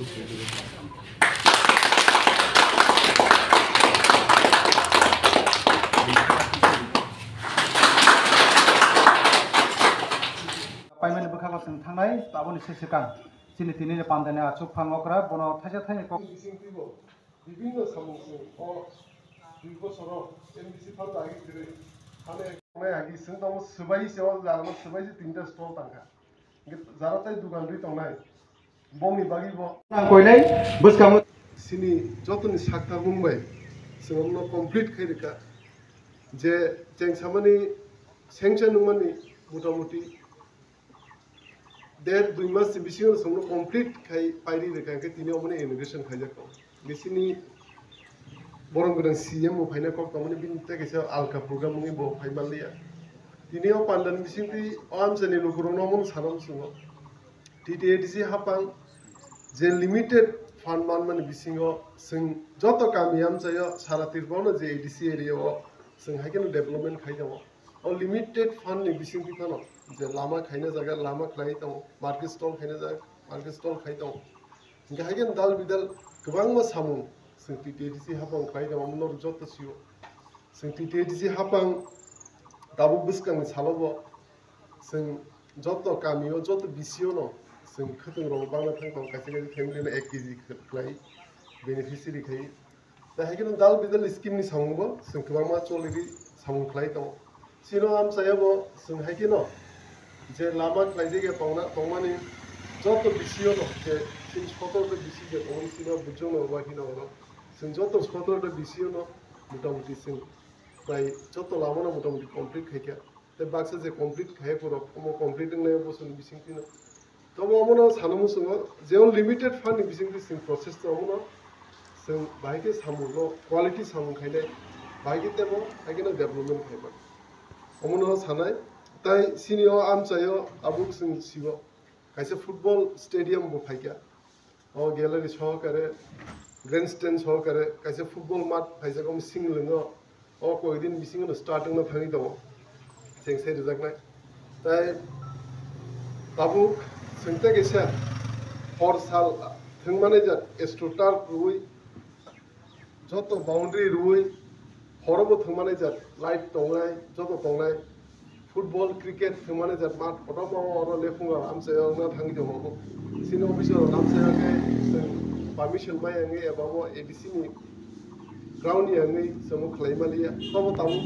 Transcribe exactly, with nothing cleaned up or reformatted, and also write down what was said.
Paimani bwkha kosom thangnai, aboni se swkang chini tini ni pandani achuk phang okra, bono thaisa thaini kok. Bising twibo bibinno samung chwng o dui bosoro M D C phano agi kwrwi. Hane tongnai agi chwng tongo swbai se o jaga swbai se tinta stall tangkha. Hwnkhe jara tai dugan rwi tongnai. Bongni bagwi bo nang koinai bwskango. Chini jotoni sakthar mung bai chwng omno complete khai rwkha. Je cheng samani sengcha nungmani motamuti der dui mas ni bisingo chwngno complete khai pairi rwkha, hwnkhe tini omono inauguration khaijak tongo. Bisini borok gwnang C M bo phaina kok tongmani, bini tei kaisa alka program wngwi bo phai manliya. Tini o pandani bisingtwi o amchaini lukurokno omono sana muchungo. T T A D C hapang je limited fund manmani bisingo chwng joto kami amchaio sara Tripura no je A D C area o chwng hai kheno development khai tongo. O limited fund ni bisingtwi phano je lama khaina jaga lama khlai tongo, market stall khaina jaga market stall khai tongo. Hingke hai khe dal bidal kwbangma samung chwng T T A D C hapang khlai tongo, omo norok joto sio. Chwng T T A D C hapang tabuk bwskangni salobo chwng joto kamio, joto B C O no chwng khwtwng rok bangna thang tongo, kaisa kaisa family no ek K G khlai beneficiary khai. Tei hai kheno dal bidal scheme ni samung bo chwng kwbangma choliri samung khlai tongo. Chini amchaya bo chwng hai kheno je lama khlaijak ya tongna, tongmani joto B C O no je chini sotoro ta B C O je tongmani chini o bujong no bai kheno oro chwng joto sotoro ta B C O no motamuti chwng bai joto lama no motamuti complete khai kha. Tei baksa je complete khai phuru omo complete wngnai bosoni bisingtwi no. Tobo omono sana muchungo je o limited fund ni bisingtwi chwng process tong omono chwng bahai khe samung no quality samung khainai bahai khe temo hai kheno development khaiman. Omono sanai tai chini o amchaio tabuk chwng sio kaisa football stadium bo phaikha. O gallery sohokare, grandstand sohokare, kaisa football mat phaijak, omo singlwngo, o koi din bisingo no start wngna thangwi tongo, cheng sai rwjaknai. Tai tabuk chwng tei kaisa hor sal thwngmani jat astroturf rwui, joto boundary rwui, horo bo thwngmani jat light tongnai, joto tongnai, football, cricket thwngmani jat mat kotorma o oro lephungo amchaio wngna thangwi tongo. Chini office o amchaio khe chwng permission bai wngwi eba bo A D C ni ground ni wngwi chwngno khlai maliya. Tobo tabuk